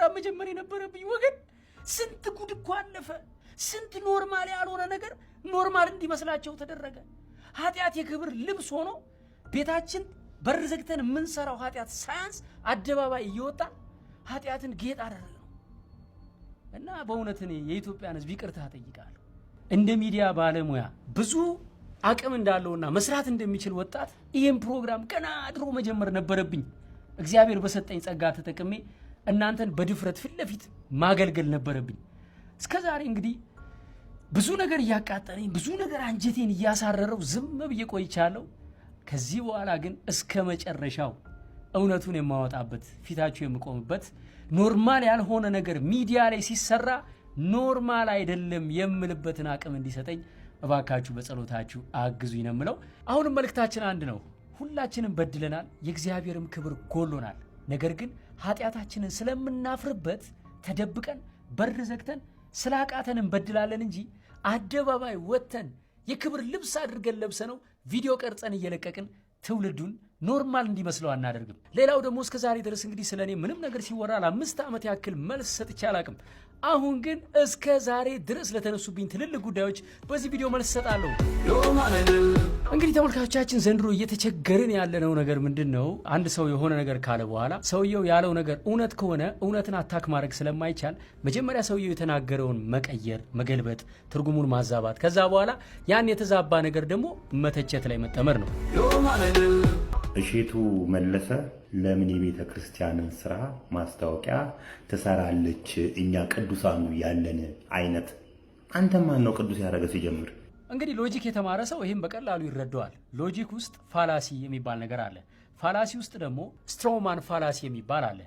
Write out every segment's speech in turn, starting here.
ፕሮግራም መጀመር የነበረብኝ ወገን። ስንት ጉድ እኮ አለፈ። ስንት normal ያልሆነ ነገር normal እንዲመስላቸው ተደረገ። ኃጢአት የክብር ልብስ ሆኖ ቤታችን በር ዘግተን የምንሰራው ኃጢአት ሳያንስ አደባባይ እየወጣ ኃጢአትን ጌጥ አደረግነው። እና በእውነት እኔ የኢትዮጵያን ሕዝብ ይቅርታ እጠይቃለሁ። እንደ ሚዲያ ባለሙያ ብዙ አቅም እንዳለውና መስራት እንደሚችል ወጣት ይህን ፕሮግራም ገና ድሮ መጀመር ነበረብኝ። እግዚአብሔር በሰጠኝ ጸጋ ተጠቅሜ እናንተን በድፍረት ፊት ለፊት ማገልገል ነበረብኝ። እስከ ዛሬ እንግዲህ ብዙ ነገር እያቃጠለኝ፣ ብዙ ነገር አንጀቴን እያሳረረው ዝም ብዬ ቆይቻለሁ። ከዚህ በኋላ ግን እስከ መጨረሻው እውነቱን የማወጣበት፣ ፊታችሁ የምቆምበት፣ normal ያልሆነ ነገር ሚዲያ ላይ ሲሰራ normal አይደለም የምልበትን አቅም እንዲሰጠኝ እባካችሁ በጸሎታችሁ አግዙኝ ነው የምለው። አሁንም መልእክታችን አንድ ነው። ሁላችንም በድለናል፣ የእግዚአብሔርም ክብር ጎሎናል። ነገር ግን ኃጢአታችንን ስለምናፍርበት ተደብቀን በር ዘግተን ስላቃተን እንበድላለን እንጂ አደባባይ ወጥተን የክብር ልብስ አድርገን ለብሰነው ቪዲዮ ቀርጸን እየለቀቅን ትውልዱን normal እንዲመስለው አናደርግም። ሌላው ደግሞ እስከ ዛሬ ድረስ እንግዲህ ስለ እኔ ምንም ነገር ሲወራ ለ5 ዓመት ያክል መልስ ሰጥቼ አላቅም። አሁን ግን እስከ ዛሬ ድረስ ለተነሱብኝ ትልልቅ ጉዳዮች በዚህ ቪዲዮ መልስ እሰጣለሁ። እንግዲህ ተመልካቾቻችን፣ ዘንድሮ እየተቸገርን ያለነው ነገር ምንድን ነው? አንድ ሰው የሆነ ነገር ካለ በኋላ ሰውየው ያለው ነገር እውነት ከሆነ እውነትን attack ማድረግ ስለማይቻል መጀመሪያ ሰውየው የተናገረውን መቀየር፣ መገልበጥ፣ ትርጉሙን ማዛባት፣ ከዛ በኋላ ያን የተዛባ ነገር ደግሞ መተቸት ላይ መጠመር ነው። እሼቱ መለሰ ለምን የቤተ ክርስቲያንን ስራ ማስታወቂያ ትሰራለች? እኛ ቅዱሳኑ ያለን አይነት። አንተ ማን ነው ቅዱስ ያደረገ ሲጀምር? እንግዲህ logic የተማረ ሰው ይህም በቀላሉ ይረዳዋል። Logic ውስጥ fallacy የሚባል ነገር አለ። Fallacy ውስጥ ደግሞ straw man fallacy የሚባል አለ።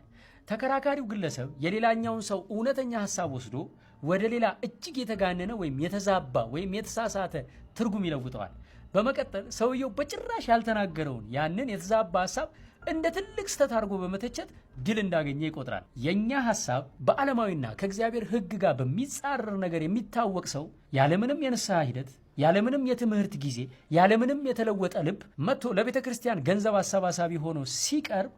ተከራካሪው ግለሰብ የሌላኛውን ሰው እውነተኛ ሀሳብ ወስዶ ወደ ሌላ እጅግ የተጋነነ ወይም የተዛባ ወይም የተሳሳተ ትርጉም ይለውጠዋል። በመቀጠል ሰውየው በጭራሽ ያልተናገረውን ያንን የተዛባ ሀሳብ እንደ ትልቅ ስህተት አድርጎ በመተቸት ድል እንዳገኘ ይቆጥራል። የእኛ ሀሳብ በዓለማዊና ከእግዚአብሔር ሕግ ጋር በሚጻረር ነገር የሚታወቅ ሰው ያለምንም የንስሐ ሂደት፣ ያለምንም የትምህርት ጊዜ፣ ያለምንም የተለወጠ ልብ መጥቶ ለቤተ ክርስቲያን ገንዘብ አሰባሳቢ ሆኖ ሲቀርብ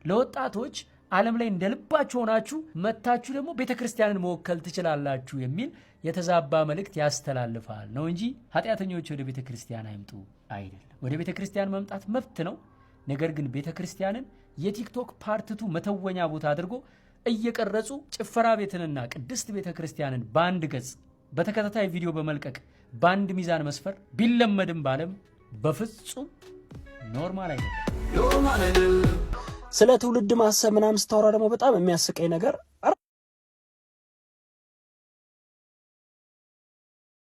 ለወጣቶች ዓለም ላይ እንደ ልባችሁ ሆናችሁ መጥታችሁ ደግሞ ቤተ ክርስቲያንን መወከል ትችላላችሁ የሚል የተዛባ መልእክት ያስተላልፋል ነው እንጂ ኃጢአተኞች ወደ ቤተ ክርስቲያን አይምጡ አይደለም። ወደ ቤተ ክርስቲያን መምጣት መብት ነው። ነገር ግን ቤተ ክርስቲያንን የቲክቶክ part two መተወኛ ቦታ አድርጎ እየቀረጹ ጭፈራ ቤትንና ቅድስት ቤተ ክርስቲያንን በአንድ ገጽ በተከታታይ ቪዲዮ በመልቀቅ በአንድ ሚዛን መስፈር ቢለመድም ባለም በፍጹም normal አይደለም። ስለ ትውልድ ማሰብ ምናምን ስታወራ ደግሞ በጣም የሚያስቀኝ ነገር